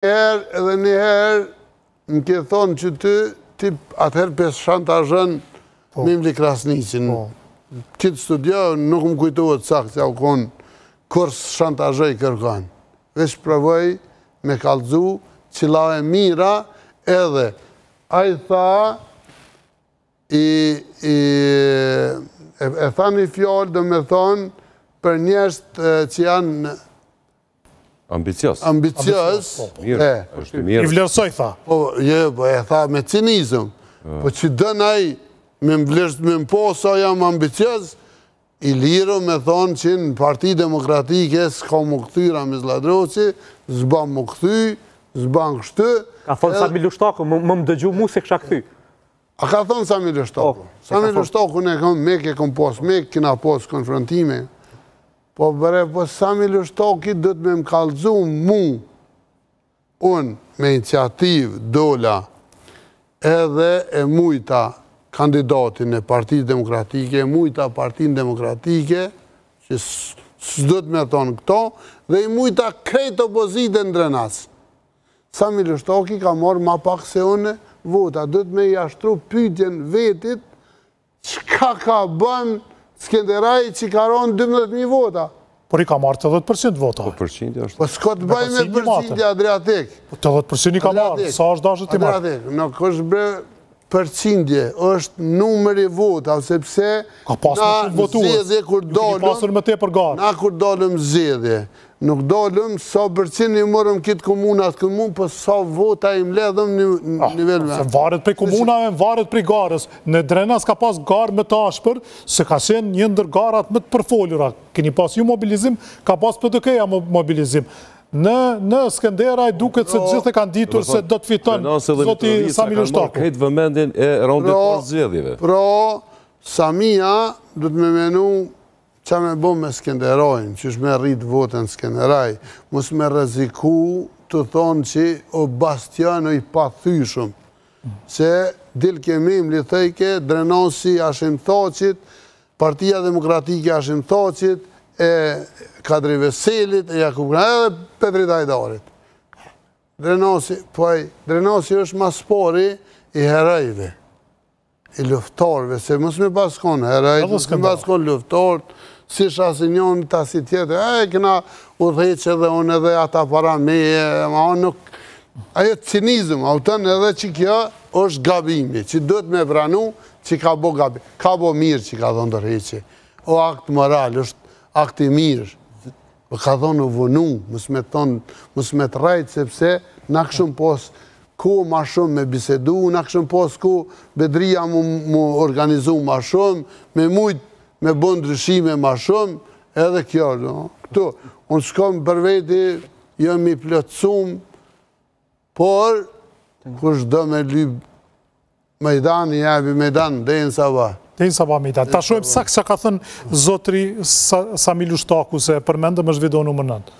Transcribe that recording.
Herë edhe një herë më ke thonë që ty, ti atëherë pe shantazhon po. Memli Krasniqin. Po. Këtë studio nuk më kujtohet saktë se u konë kur s'shantazhoj kërkon. Veç provoj me kallzu cila e mira edhe ai tha i, i e, e tha një fjalë domethonë për njerëz që janë Ambicioz. Ambicioz. Po. Mirë, është mirë. I vlerësoj, tha. Po, jo, po, e tha me cinizëm. Po që dënë ai me më vlerës, me më po sa jam ambicioz, i lirë me thonë që në parti demokratike s'ka m'u kthy Ramiz Lladrovci, s'ban m'u kthy, s'ban kështu. Ka thonë Sami Lushtaku, më më dëgju mu s'e kisha kthy. A ka thonë Sami Lushtaku? Po, Sami Lushtaku ne kom, me ke kom pos, me kena pos konfrontime. Po bre, po Sami Lushtaki duhet me më kallzu mu, unë me iniciativë dola edhe e mujta kandidatin e Partisë Demokratike, e mujta Partinë Demokratike, që s'duhet me thonë këto, dhe i mujta krejt opozitën në Drenas. Sami Lushtaki ka marrë ma pak se unë vota, duhet me ia shtru pytjen vetit Çka ka bën Skenderaj që ka ronë 12.000 vota? Por i ka marrë 80% vota. Po përqindje është. Po s'ka të bëjë me përqindje Adriatik. Po 80% i ka marrë, sa është dashtë t'i marrë? Adriatik, nuk është bre përqindje, është numër i vota, sepse ka pas më shumë votues. Zgjedhje kur dolëm, pasur më tepër garë. Na kur dolëm zgjedhje, nuk dolëm sa përqind i morëm këtë komunë, atë komunë, po sa vota i mbledhëm në ah, nivel me. Se varet prej komunave, varet prej garës. Në Drenas ka pas garë më të ashpër, se ka qenë një ndër garat më të përfolura. Keni pas ju mobilizim, ka pas PDK-ja mobilizim. Në, në Skenderaj duket se gjithë e kanë ditur se do të fiton zoti Sami Lushtaku. Krejt vëmendjen e raundit të zgjedhjeve. Pra, Samia duhet me menu ça me bo me Skenderajn, qysh me rrit votën Skenderaj, mos me rreziku të thonë që o bastion o i pathyshëm. Se dilke Memli thojke, Drenasi Hashim Thaçit, Partia Demokratike Hashim Thaçit, e Kadri Veselit, e Jakup edhe Petrit Hajdarit. Drenasi, po ai, Drenasi është ma s'pari i herojve, i luftëtarëve, se mos me pas konë herojt, mos me pas konë luftëtarët, si shasi njënë, ta si tjetër, e kena udhëheq edhe unë edhe ata para meje, ma unë nuk, ajo cinizëm, a kupton edhe që kjo është gabimi, që duhet me pranu që ka bo gabim, ka bo mirë që ka dhonë dorëheqje, o akt moral, është akt i mirë, Po ka thonë u vonu, mos me thonë, mos me të rrejt, sepse na kishëm pos kohë ma shumë me bisedu, na kishëm pos kohë Bedria mu, mu organizu ma shumë, me mujt me bo ndryshime ma shumë, edhe kjo, no? Këtu, unë s'kom për veti, jam i plotësum, por, kush do me lyp mejdan, i jepi mejdan, deri në sabah. Deri në sabah mejdan. Ta shohim saktë çka ka thënë zotri Sami Lushtaku, se përmendëm është video numër 9.